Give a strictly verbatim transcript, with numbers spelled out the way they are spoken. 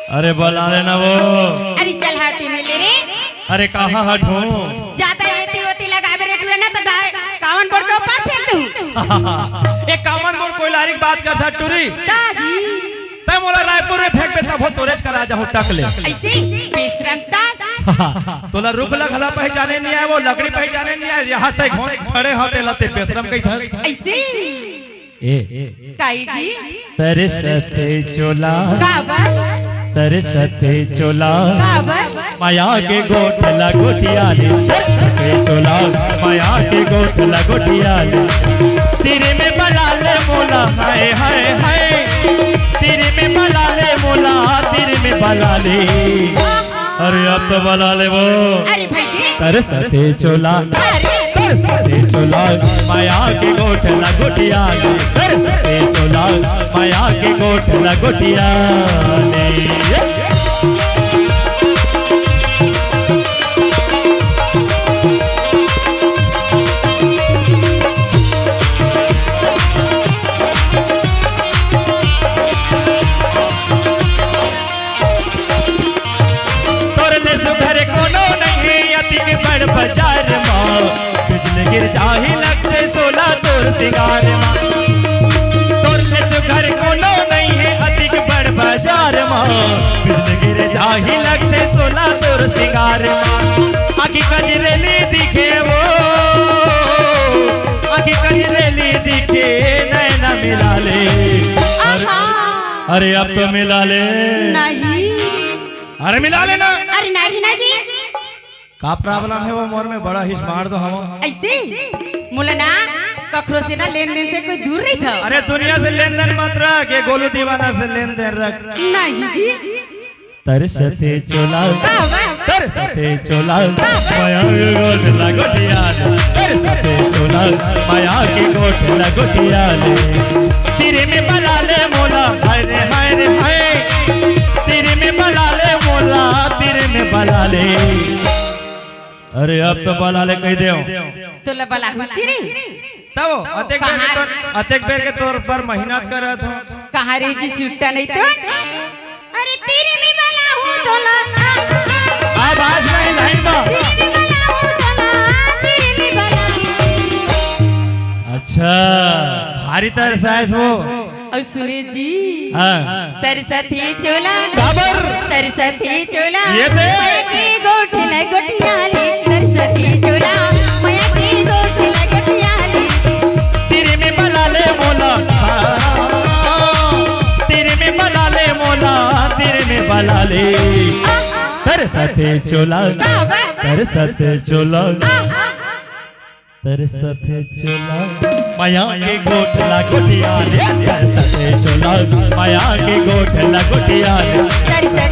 अरे बला ले ना वो। अरे चल हट इमे ले रे। अरे कहाँ हटूं? जादा एती ओती लगाबे रे टूरा ना त डाय कावन बोर के ऊपर फेंक दूं। ए कावन बोर कोइलारी के बात करथा टूरी। दाजी। तैं मोला रायपुर में फेंकबे तभो तोरेच करा जाहूं टक ले। अइसे बेशरम दास। तोला रुख ला घला पहचाने नइ आय, वो लकड़ी पहचाने नइ आय, यहाँ से घोड़े खड़े होते लते बेशरम कहिथा। अइसे ए, काई जी? तरसथे चोला, काबर? तरसथे चोला, काबर? मया के गोठ ला गोठिया ले। तरसथे चोला, मया के गोठ ला गोठिया ले। तीर में बला ले मोला, हाय, हाय, हाय। तीर में बला ले मोला, तीर में बला ले। अरे अब तो बला ले वो। अरे भाई जी। तरसथे चोला, अरे। तरसथे चोला, मया के गोठ ला गोठिया ले। तरसथे चोला, मया के गोठ ला गोठिया ले। तोर ले सुघर कोनो नइ हे अतिक बड़ बाजार म, बिजली गिर जाही लगथे सोला तोर सिंगार म। तोर ले सुघर कोनो नइ हे अतिक बड़ बाजार म, बिजली गिर जाही लगथे सोला तोर सिंगार म। आँखी कजरेली दिखे वो, आँखी कजरेली दिखे नैना मिला ले। आहा। अरे अब तो मिला ले। नहीं। अरे मिला लेना। अरे नहीं ना जी। का problem हे वो मोर में, बड़ा ही smart तो हवो। अइसे मोला ना कखरो से ना लेन देन से कोई दूर रहिथा। अरे दुनिया से लेन देन मत रख, ये गोलू दीवाना से लेन देन रख। नहीं जी। तरसथे चोला, वाह, वाह। तरसथे चोला, मया के गोठ ला गोठिया ले। तरसथे चोला, मया के गोठ ला गोठिया ले। तीर में बला ले मोला, हाय रे, हाय रे, हाय। तीर में बला ले मोला, तीर में बला ले। अरे अब तो बला ले कहि देव। तोला बलाहूं जी रे। तब अतेक बेर के कहाँ? तोर, अतेक बेर के तोर बर मेहनत करत हों। कहाँ रे जी सुट्टा नहीं तो? अरे तीर में बलाहूं तोला। आवाज नहीं लाइन में। तीर में बलाहूं तोला, तीर में बलाहूं। अच्छा, भारी तरसायस वो। अउ सुने जी। हाँ। तरसथे चोला। काबर? तरसथे चोला। ये दे। मया के गोठ ला गोठिया ले। तरसथे चोला। मया के गोठ ला गोठिया ले। तीर में बला ले मोला। तीर में बला ले मोला। तीर में बला ले। तरसथे चोला। काबर? तरसथे चोला। तरसथे चोला। मया के गोठ ला गोठिया ले। तरसथे चोला। मया के गोठ ला गोठिया ले। तरसथे